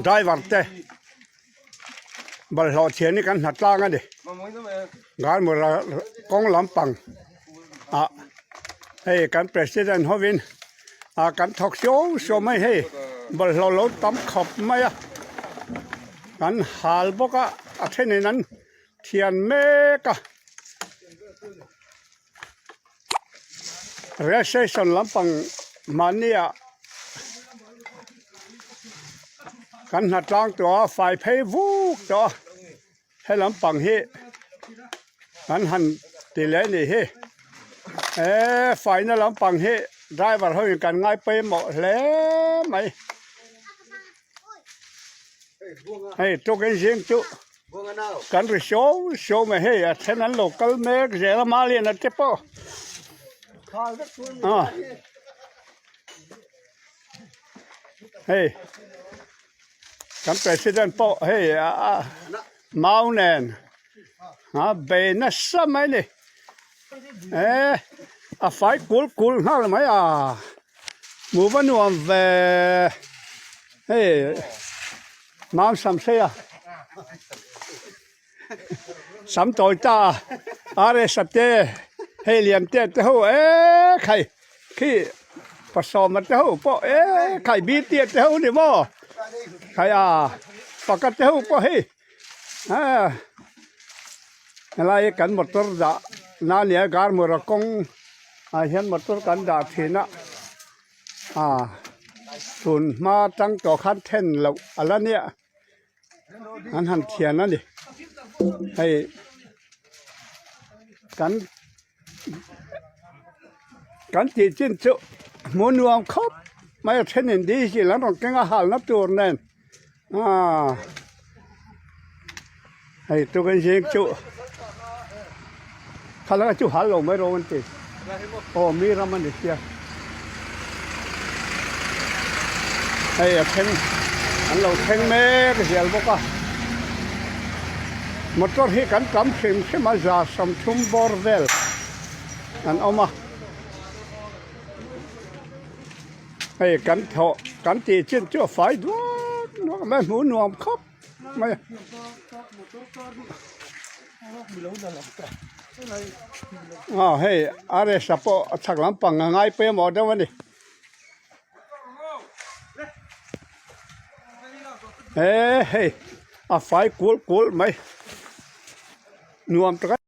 Driver te bawlhhlawh thian hi kan hna tlang a ni. Garmura kawng lampang ah hei kan president hovin ah kan thawk siau siau mai hei bawlhhlawh lo tam khawp mai a kan hal bawk a a thenin an thian mek a. Rail station lampang mahni ah kan hna tlang tawh a fai phei vuk tawh a he lampang hi kan han ti leh a nih hi eee faina lampang hi driver ho in kan ngai pawimawh hle mai hei tukin zing chu. Kan ri hriau hriau mai hei a then an lo kal mek zel a malian a te pawh ah hei kan president pawh hei a mau nen a bei nasa mai a ni eh a fai kul kul nghal mai a hmuh va nuam ve hei. Mam sam sei a, sam tawi ta a, RS a te, hei lian te te ho e khai khi pasawma te ho pawh e khai BT a te ho ni maw khai a paka te ho pawh hei a helai hi kan motor dah na nia garmura kawng ah hian motor kan dah thin a. A tun hma tang tawh khan then loh a la nia an han thian a ni hei kan kan tih chin chu hmuh nuam khawp mai a thenin diesel an rawn keng a halna tur nen aaa hei tukin zing chu thlalak chu hal lo mai rawh an ti aw mi ram a ni sia hei a thleng an lo thleng mek zel bawk a motor hi kan tam hrim hrim a za 30 bawr vel an awm a. Hei kan thawh kan tih chin chu a fai duak duak mai hmuh nuam khawp mai a. Aw hei RS a pawh a chhak lampang a ngai pawimawh deuh a ni. He hei a fai kulh kulh mai nuam tak a.